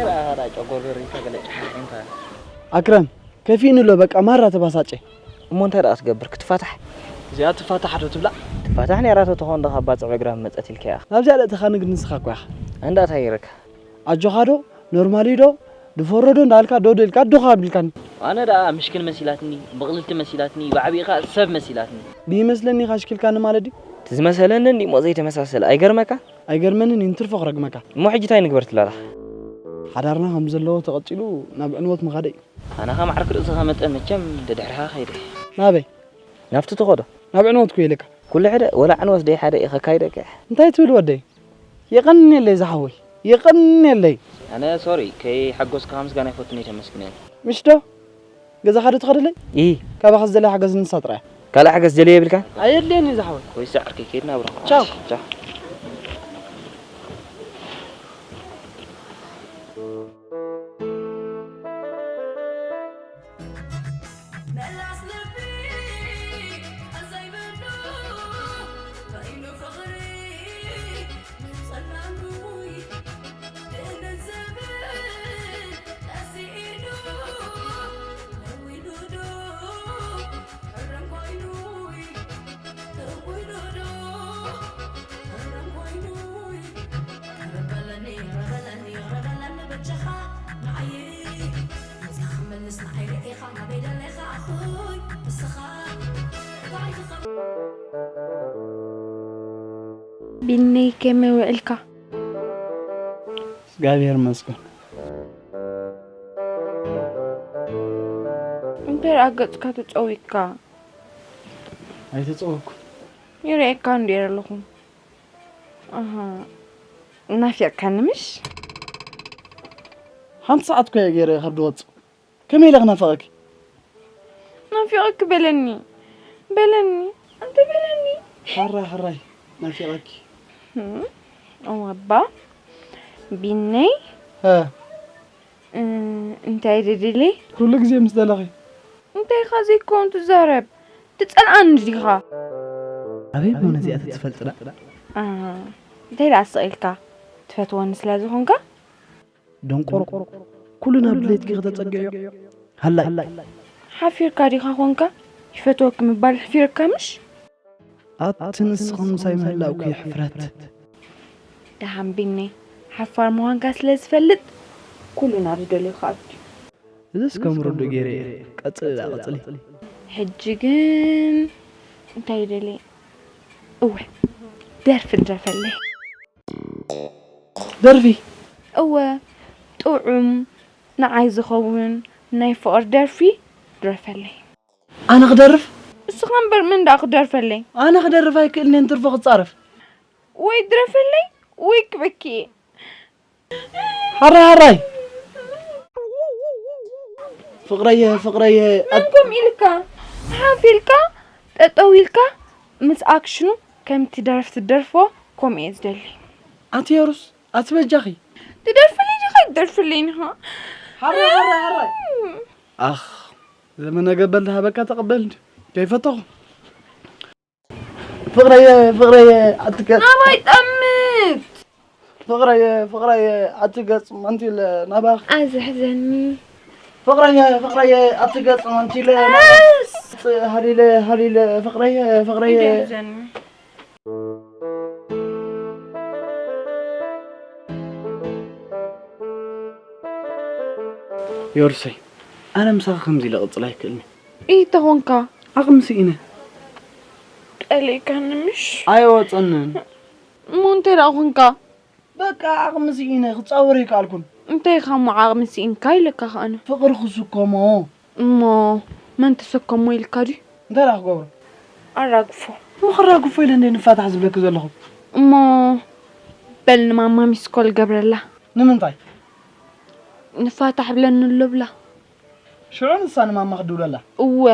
ራራ ጨጎርጎር ኢልካ ገለ ጭሓሕ ኢልካ። ኣክረም ከፊእኒ ኣሎ በቃ ማራ ተባሳጨ። እሞ እንታይ ደኣ ክትገብር ክትፋታሕ? እዚኣ ትፋታሕ ዶ ትብላ? ትፋታሕ ነይራቶ ተኾን ዶ ካብ ባጽዕ እግራ መጸት ኢልካ ኢኻ። ናብዚኣ ደእተኻ ንግድ ንስኻ እኮ ኢኻ። እንዳ እንታይ ይረካ? ኣጆኻ ዶ ኖርማሊ ዶ ድፈሮ ዶ እንዳልካ ዶ ዶ ኢልካ ዶኻ ኣቢልካኒ። ኣነ ደኣ ምሽክን መሲላትኒ፣ ብቕልልቲ መሲላትኒ፣ ብዓቢኻ ሰብ መሲላትኒ። ብይመስለኒ ኢኻ ሽኪልካኒ ማለት ድዩ? እቲ ዝመሰለኒ እንዲሞ ዘይተመሳሰለ ኣይገርመካ? ኣይገርመንን እዩ ንትርፎ ክረግመካ። እሞ ሕጂ እንታይ ንግበር ትላላ? ሓዳርና ከም ዘለዎ ተቐጺሉ ናብ ዕንወት ምኻደ እዩ። ኣነ ከም ዓርኪ ርእስኻ መጠን መቸም ደድሕርኻ ከይደ። ናበይ? ናብቲ ትኸዶ። ናብ ዕንወት ኩ ኢልካ። ኩሉ ሕደ ወላ ዕንወት ደይ ሓደ ኢኸ ካይደከ። እንታይ ትብል ወደይ? የቐንየለይ ዝሓወይ የቐንየለይ። ኣነ ሶሪ ከይ ሓጎስካ ምስጋና ይፈቱን እየ ተመስግነኒ። ምሽ ዶ? ገዛኻ ዶ ትኸደለይ? ኢ ካባኻ ዝደለይ ሓገዝ ንሳ ጥራይ። ካልእ ሓገዝ ደልየ የብልካ? ኣየድልየን እዩ ዝሓወይ። ኮይሳ ዓርከይ ከይድና ብሮ። ቻው። ቻው። ቢነይ ከመይ ውዕልካ? እግዚኣብሔር ይመስገን። እንታይ ደኣ ገጽካ ተጸዊካ? ኣይተጸወኩ። ይርእየካ እንድየ ኣለኹ። ኣሃ ናፊቕካኒ ምሽ? ሓንቲ ሰዓት ኮ እየ ገይረ ካብ ድወጽእ። ከመይ ኢለ ክናፍቐኪ? ናፊቐኪ በለኒ በለኒ ኣንተ በለኒ። ሕራይ ሕራይ ናፊቐኪ። እም፣ እወ እባ ቢነይ። እ፣ እንታይ ድድሊ? ኩሉ ግዜ ምስ ደለኺ። እንታይ ኢኻ ዘይከውን ትዛረብ? ትጸልኣኒ ዲኻ? ኣበይ እሞ ነዚኣ ተትፈልጥና? ኣ፣ እንታይ ደኣ ስቕ ኢልካ? ትፈትወኒ ስለ ዝኾንካ? ደንቆሮ ኩሉ ናብ ድሌትኪ ከተጸግዕዮ ሃላይ። ሓፊርካ ዲኻ ኮንካ? ይፈትወኪ ምባል ሕፊርካ ምሽ? ኣቲ ንስኺ ምሳይ ምህላውኪ ሕፍረት። ደሓን ቢኒ ሓፋር ምዃንካ ስለ ዝፈልጥ ኩሉ ናብ ዝደልዮ ክኣቱ። እዚስ ከም ርዱእ ገይረ እየ። ቀጽሊ ደኣ ቀጽሊ። ሕጂ ግን እንታይ ይደሊ? እወ ደርፊ ድረፈለይ። ደርፊ? እወ ጥዑም ንዓይ ዝኸውን ናይ ፍቕሪ ደርፊ ድረፈለይ። ኣነ ክደርፍ? እስኻ እምበር መን ደኣ ክደርፈለይ? ኣነ ክደርፍ ኣይክእልን እየ ንትርፎ ክጻረፍ። ወይ ድረፈለይ ወይ ክበኪ እየ። ሓራይ ሓራይ ፍቕረየ ፍቕረየ መን ከምኡ ኢልካ ሓፍ ኢልካ ጠጠው ኢልካ ምስ ኣክሽኑ ከምቲ ደረፍቲ ደርፎ ከምኡ እየ ዝደሊ። ኣቲ የሩስ ኣቲ በጃኺ ትደርፍለይ ዲኻ ትደርፍለይ ኢኻ ሓራይ ሓራይ ሓራይ ኣኽ ዘመነ ገበል ዝሃበካ ተቐበል እንጂ ከይፈተኹ ፍቕረየ ፍቕረየ ኣትገጽ ናባይ ጠምት ፍቕረየ ፍቕረየ ኣትገጽ መንቲለ ናባኽ ኣዝሕዘኒ ፍቕረየ ፍቕረየ ኣትገጽ መንቲለ ናባኽ ሃሊለ ሃሊለ ፍቕረየ ፍቕረየ ኣዝሕዘኒ ዮርሰይ ኣነ ምሳኻ ከምዚ ኢለ ቅጽል ኣይክእልኒ ኢተኾንካ ዓቕሚ ስኢነ ጠሊእካኒ ምሽ ኣይወፀንን እሞ እንታይ ደኣ ኾንካ በቃ ዓቕሚ ስኢነ ክፃወር ኣይከኣልኩን እንታይ ኢኻ እሞ ዓቕሚ ስኢንካ ኢለካ ከኣነ ፍቕሪ ክስከሞ እሞ መን ተሰከሞ ኢልካ ድዩ እንታይ ደኣ ክገብሮ ኣራግፎ እሞ ከራግፎ ኢለ እንደ ንፋታሕ ዝብለኪ ዘለኹ እሞ በል ንማማ ሚስኮል ገብረላ ንምንታይ ንፋታሕ ብለኒ ኣሎ ብላ ሽዑ ንሳ ንማማ ክትድውለላ እወ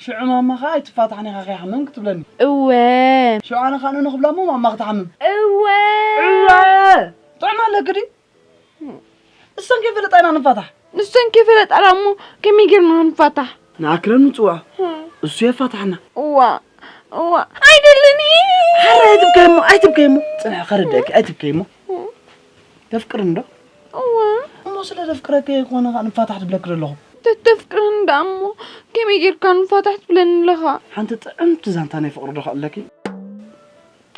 ሽዑ ማማ ኸዓ ኣይትፋታሕን ኢኻ ከይሓመምክ ትብለኒ እወ ሽዑ ኣነ ኸዓ ንኽብላ እሞ ማማ ክትሓምም እወ እወ ጥዕና ኣለኪ ድዩ ንሰን ከይፈለጣ ኢና ንፋታሕ ንሰን ከይፈለጣ ደኣ እሞ ከመይ ጌርና ንፋታሕ ንኣክረም ንፅውዖ እሱ የፋታሕና እዋ እዋ ኣይደልን እየ ሓራይ ኣይትብከይ እሞ ኣይትብከይ እሞ ፅንሒ ከረድአኪ ኣይትብከይ እሞ ተፍቅርኒ ዶ እዋ ስለ ዘፍቅረኪ ኣይኮነ ኸዓ ንፋታሕ ትብለኪ ዘለኹ። ተተፍቅረኒ ደኣ እሞ ከመይ ጌርካ ንፋታሕ ትብለኒ ኣለኻ? ሓንቲ ጥዕምቲ ዛንታ ናይ ፍቕሪ ዶ ከእለኪ?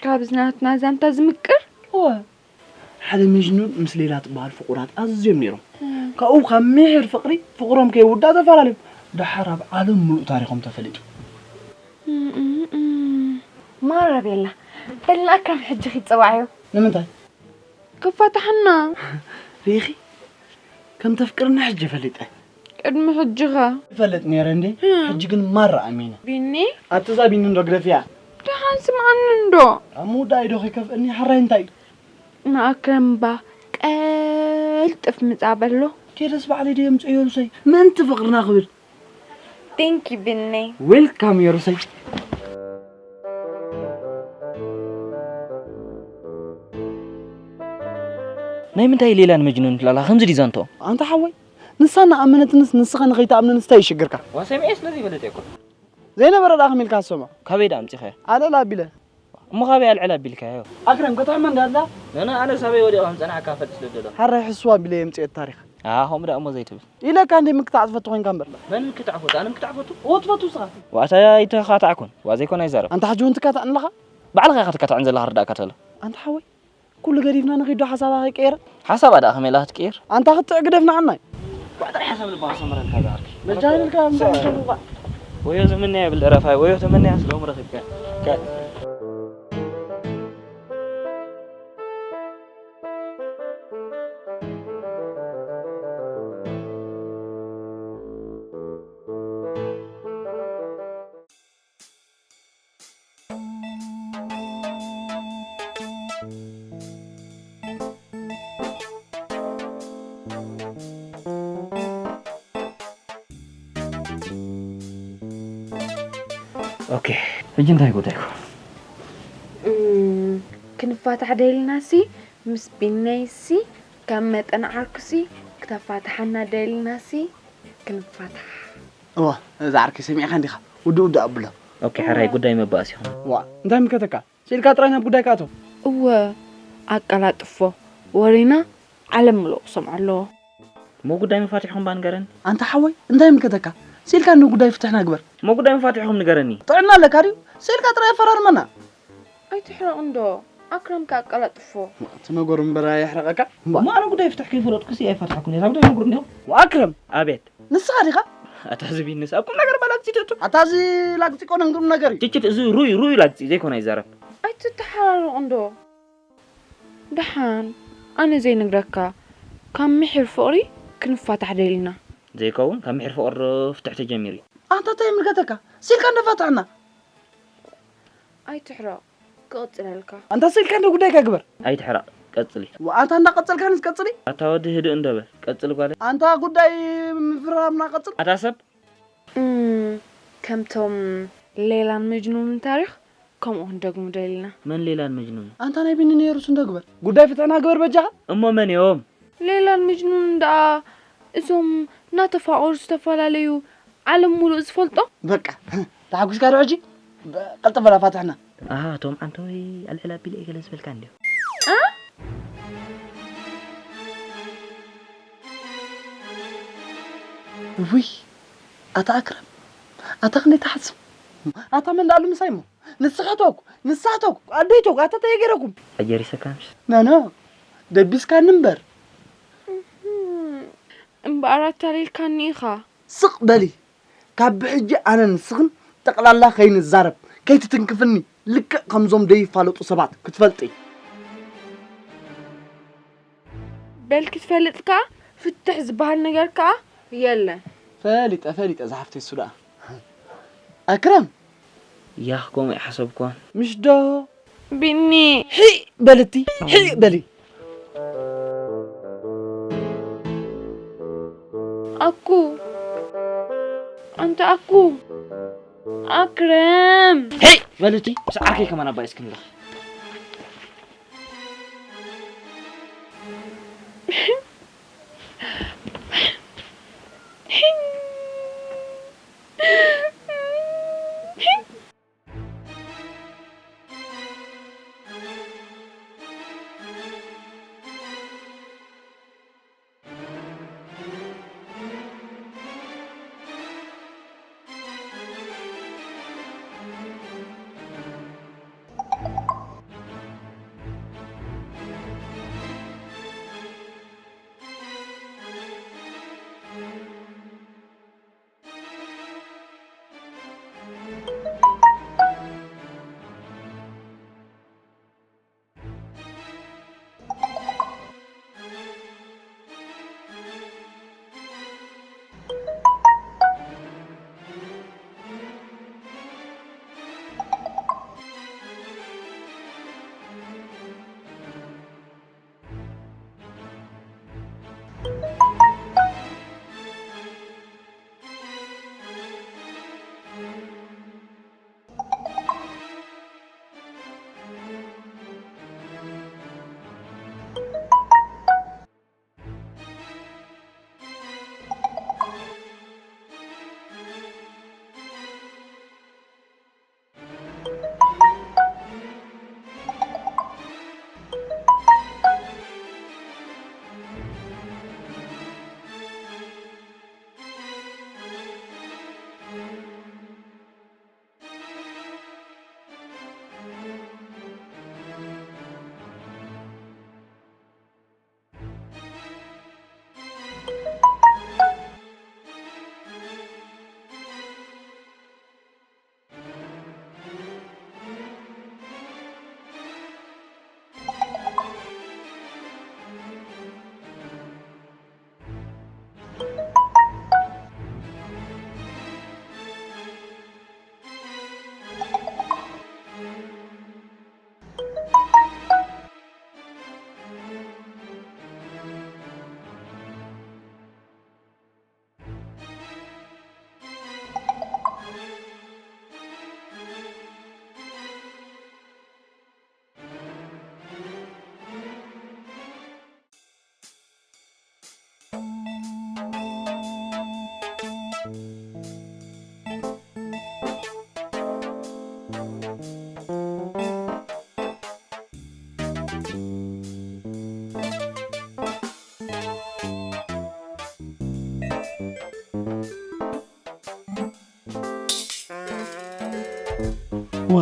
ካብዚ ናትና ዛንታ ዝምቅር? እወ። ሓደ መጅኑን ምስ ሌላ ትበሃል ፍቑራት ኣዝዮም ነይሮም። ካብኡ ካብ ምሒር ፍቕሪ ፍቕሮም ከይውዳእ ተፈላለዮም። ደሓር ኣብ ዓለም ምሉእ ታሪኾም ተፈሊጡ። ማራ ቤላ፣ በልና ከም ሕጂ ኺጸዋዕዮ። ንምንታይ? ክፋታሕና። ሪኺ ከም ተፍቅርኒ ሕጂ ፈሊጠ። ቅድሚ ሕጂ ኸ? ይፈልጥ ነይረ እንዴ? ሕጂ ግን ማራ ኣሚነ። ቢኒ? ኣቲ እዛ ቢኒ እንዶ ግደፍያ። ደሓን ስምዓኒ እንዶ። ኣብ ምውዳእ ኢዶ ከይከፍእኒ ሓራይ እንታይ እዩ? ንኣክረም እባ ቀልጥፍ ምጻእ በሎ። ኬደስ ባዕለይ ድየ ምጽኦ የሩሰይ ምእንቲ ፍቕርና ክብል። Thank you ቢኒ። Welcome የሩሰይ። ናይ ምንታይ ሌላን መጅኑን ትላላ ከምዚ ድዩ ዛንትኦም? ኣንታ ሓወይ ንሳ እናኣመነትንስ ንስኻ ንኸይትኣምንንስ እንታይ ይሽግርካ? ዋ ሰሚዐ ስለዚ ይፈልጥ እየ እኮ። ዘይነበረ ደኣ ከመይ ኢልካ ትሰምዖ? ካበይ ደኣ ኣምጺኻዮ? ኣልዕል ኣቢለ። እሞ ካበይ ኣልዕል ኣቢልካዮ? ኣክረም ከተሕመ እንዳ ኣላ። ነነ ኣነ ሳበይ ወዲቐ ከም ዝጸናሕካ ክፈልጥ ስለ ዝደለኹ። ሓራይ ሕስዋ ኣቢለ የምጽኤት ታሪኽ። ኣሃ ከምኡ ደኣ እሞ ዘይትብል። ኢለካ እንዴ ምክታዕ ትፈቱ ኮይንካ እምበር። መን ምክታዕ ፈቱ? ኣነ ምክታዕ ፈቱ? እወ ትፈቱ ንስኻ። ዋእታ ኣይተኻታዕኩን። ዋእ ዘይኮነ ኣይዛረብ። ኣንታ ሕጂ እውን ትካታዕን ኣለኻ? ባዕልኻ ኢኻ ትካታዕን ዘለኻ ርዳእካ ተሎ። ኣንታ ሓወይ ኩሉ ገዲፍና ንኺድ ዶ ሓሳባ ከይቀየረ? ሓሳባ ደኣ ከመይ ኢላ ክትቅየር? ኣንታ ክትዕ ግደፍ ንዓናይ። ዋዕጠር ሓሳብ ልባ ኣሰምረልካ ዝዓርከይ። መጃንልካ ምሳምሰሉባ። ወዮ ተመንያ ይብል ደራፋይ፣ ወዮ ተመንያ ስለ ኦም ረኺብካ። ኦኬ፣ ሕጂ እንታይ ጉዳይኩ? እም፣ ክንፋታሕ ደሊናሲ ምስ ቢነይሲ ከም መጠን ዓርኩሲ ክተፋትሓና ደሊናሲ ክንፋታሕ። እዋ፣ እዛ ዓርከይ ሰሚዕካ እንዲኻ? ውድእ ውድእ ኣብሎ። ኦኬ፣ ሕራይ ጉዳይ መባእስ ኢኹም። ዋ፣ እንታይ ምከተካ? ስኢልካ ጥራይ ናብ ጉዳይካ ኣቶ። እወ፣ ኣቀላጥፎ። ወሬና ዓለም ምሉእ ክሰምዖ ኣለዎ። እሞ ጉዳይ መፋትሕኹም እባ ንገረኒ። ኣንታ ሓወይ እንታይ ምልከተካ? ስኢልካ እንዶ ጉዳይ ፍትሕና ግበር። እሞ ጉዳይ መፋትሕኹም ንገረኒ። ጥዕና ኣለካ ድዩ? ስኢልካ ጥራይ ኣፈራርመና። ኣይትሕረቕ እንዶ ኣክረምካ ኣቀላጥፎ። እቲ ነገሩ እምበር ኣየሕረቐካ። እሞ ኣነ ጉዳይ ፍትሕ ከይፈለጥኩሲ ኣይፋትሐኩን እየ። እታ ጉዳይ ነግሩ እንዲኹም። ወኣክረም ኣቤት። ንስኻ ዲኻ? ኣታ ዝቢ ንስ ኣብ ቁም ነገር ባላግጺ ትእቱ። ኣታ እዚ ላግጺ ኮነ እንግሩ ነገር እዩ። ትችት እዚ ሩይ ሩይ ላግጺ ዘይኮነ ይዛረብ። ኣይትተሓራረቑ እንዶ። ደሓን ኣነ ዘይነግረካ ካብ ምሒር ፍቕሪ ክንፋታሕ ደሊና። ዘይከውን ካብ ምሒር ፍቕሪ ዶ ፍትሕ ተጀሚሩ እዩ። ኣንታ እንታይ ይምልከተካ? ሲልካ እንደፋታሕና። ኣይትሕረቕ ክቕጽለልካ። ኣንታ ሲልካ እንደ ጉዳይካ ግበር። ኣይትሕረቕ ቀጽሊ። ኣንታ እንዳቐጸልካ ንስ ቀጽሊ። ኣታ ወዲ ህድእ እንዶ በል ቀጽሊ ጓለይ። ኣንታ ጉዳይ ምፍርራምና ቀጽል። ኣታ ሰብ እም፣ ከምቶም ሌላን መጅኑንን ታሪኽ ከምኡ ክንደግሙ ደሊና። መን ሌላን መጅኑንን? ኣንታ ናይ ቢኒ ነይሩስ እንዶ ግበር። ጉዳይ ፍትሕና ግበር በጃኻ። እሞ መን እዮም? ሌላን መጅኑንን ደኣ እዞም እናተፋቐሩ ዝተፈላለዩ ዓለም ሙሉእ ዝፈልጦ። በቃ ተሓጒስካ ዶ ሕጂ? ቀልጥፍ በላ ፋትሕና። ኣሃ እቶም ዓንተወይ ኣልዕል ኣቢለ እየ ገለ ዝበልካ እንድዮም። ውይ ኣታ ኣክረም ኣታ ክንደይ ትሓስብ ኣታ መን ደኣሉ ምሳይ እሞ ንስኻ ተውኩ ንሳ ተውኩ ኣደይ ተውኩ ኣታ ተየገረኩም ኣጀሪሰካ ምሽ ናና ደቢስካኒ እምበር እምበኣር ኣታሊልካኒ ኢኻ ስቕ በሊ ካብ ብሕጂ ኣነን ንስኽን ጠቕላላ ከይንዛረብ ከይትትንክፍኒ ልክዕ ከምዞም ደይፋለጡ ሰባት ክትፈልጢ በል ክትፈልጥ ከኣ ፍትሕ ዝበሃል ነገር ከኣ የለን። ፈሊጠ ፈሊጠ ዝሓፍተይ እሱ ደኣ ኣክረም ያኽ ከምኡ ኣይሓሰብኩን። ምሽ ዶ ቢኒ ሒእ በልቲ ሒእ በሊ ኣኩ ኣንተ ኣኩ ኣክረም ሒእ በልቲ ምስ ዓርከይ ከማን ኣባይ እስክንለኽ ዋ፣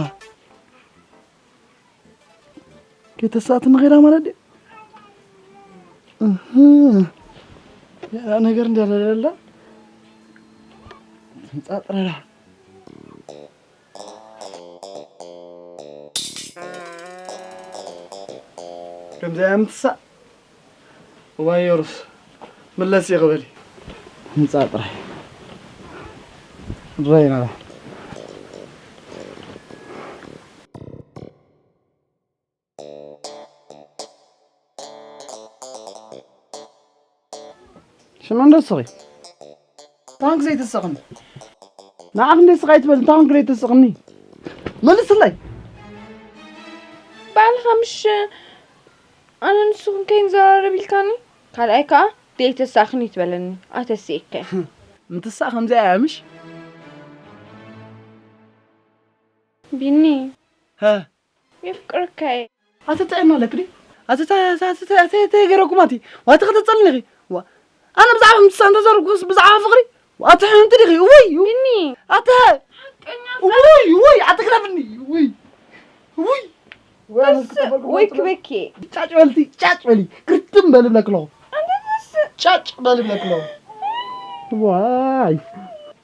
ከይተሳእትኒ ኸይዳ ማለት ድዩ? እህ። ያ ነገር እንዲያ ደለላ። ትምጻእ ጥራይ ደኣ። ከምዚኣ እያ ምትሳእ። እዋይ ዮርስ፣ ምለስ እየ ክበል። ህንጻ ጥራይ። ራይና። ሽመን ዶ ትስኺ? እንታይ ኮንክ ዘይትስቕኒ? ንዓኽ እንደ ስቕ ኣይትበል፣ እንታይ ኮንክ ዘይትስቕኒ? መልስለይ። ባዕልኻ ምሽ ኣነ ንስኹም ከይንዘራረብ ኢልካኒ? ካልኣይ ከኣ ደይተሳእኽኒ ትበለኒ። ኣተስኤከ። ምትሳእ ከምዚኣ እያ ምሽ? ቢኒ። ሃ? የፍቅረካ እየ። ኣቲ ጥዕና ኣለክ ድዩ? ኣቲ ተ-፣ ተ-፣ ተ-፣ ተ-፣ ተ-፣ ተ-፣ ገይረኩም ኣቲ። ዋቲ ከተጸልኒ ኢኺ። ዋ-፣ ኣነ ብዛዕባ ምትሳእ እንተዘረብኩስ ብዛዕባ ፍቕሪ? ኣቲ ሕንቲ ዲኺ? ውይ! ቢኒ። ኣቲ! ሓቀኛ ውይ! ውይ! ኣቲ ግረፍኒ! ውይ! ውይ! ወይ ኣነ በስ፣ ክትቀበልኩ ወይ ማለት ነው። ክበኪ። ጫጭ በልቲ፣ ጫጭ በሊ። ክርትም በል ብለክ ኣለኹ። ኣንተ ደስ። ጫጭ በል ብለክ ኣለኹ። ዋይ!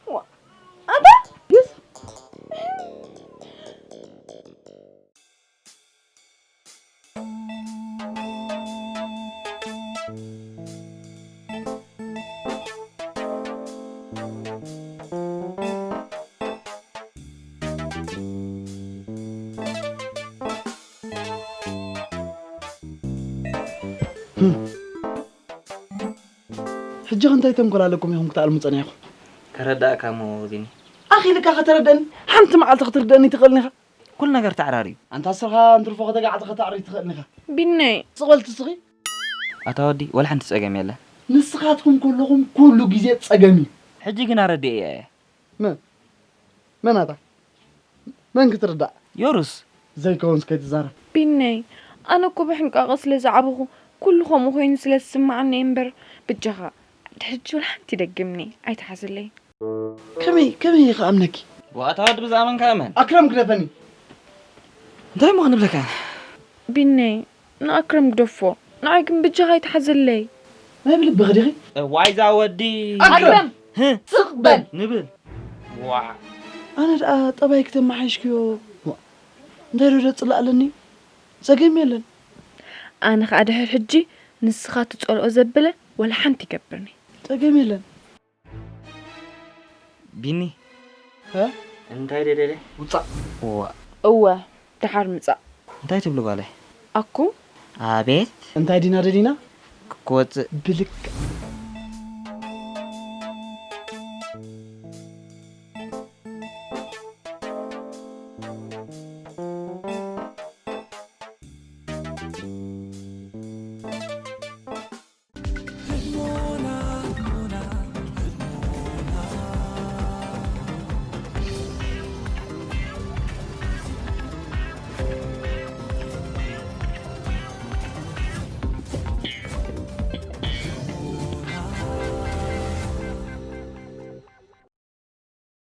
ዋ-፣ ኣንተ? የስ። ሕጂ ኸ እንታይ ተንኮል ኣለኩም ኢኹም ክትኣልሙ ጸኒሕኩም? ተረዳእካ እሞ ቢኒ። ኣኺልካ ከተረደኒ? ሓንቲ መዓልቲ ክትርደኒ ትኽእልኒ ኢኻ? ኩሉ ነገር ተዓራርዩ። ኣንታ ስኻ እንትርፎ ከተጋዕቲ ከተዕሪ ትኽእልኒ ኢኻ። ቢነይ። ስቕ በል ትስኺ። ኣታ ወዲ፣ ወላ ሓንቲ ጸገም የለን። ንስኻትኩም ከለኹም ኩሉ ግዜ ጸገም እዩ። ሕጂ ግን ኣረዲኤያ እየ። መን? መን ኣታ? መን ክትርዳእ? ዮሩስ። ዘይከውንስ ከይትዛረብ። ቢነይ፣ ኣነ እኮ ብሕንቃቐ ስለ ዝዓበኹ፣ ኩሉ ከምኡ ኮይኑ ስለ ዝስምዓኒ እየ እምበር፣ ብጃኻ፣ ድሕጂ ወላ ሓንቲ ይደግምኒ፣ ኣይትሓዝለይ። ከመይ፣ ከመይ እየ ክኣምነኪ? ዋታ ወዲ ብዛዕባ መን ክኣምን? ኣክረም ግደፈኒ። እንታይ እሞ ክንብለካ? ቢነይ፣ ንኣክረም ግደፎ። ንዓይ ግን ብጃኻ ኣይትሓዘለይ። ናይ ብልቢ ክዲኺ? ዋይዛ ወዲ ኣክረም! ህህ፣ ስቕ በል! ንብል። ዋ ኣነ ደኣ ጠባይ ክተመሓይሽክዮ። እንታይ ዶ ደጽላእ ኣለኒ? ጸገም የለን። ኣነ ኸኣ ድሕር ሕጂ ንስኻ ትጸልኦ ዘብለ ወላ ሓንቲ ይገብርኒ። ጸገም የለን። ቢኒ እ? እንታይ ደደለ? ውጻእ። ዋ እወ፣ ደሓር ምጻእ። እንታይ ትብሉ ጓለይ? ኣኩም ኣቤት እንታይ ዲና ደሊና? ክወጽእ ብልክ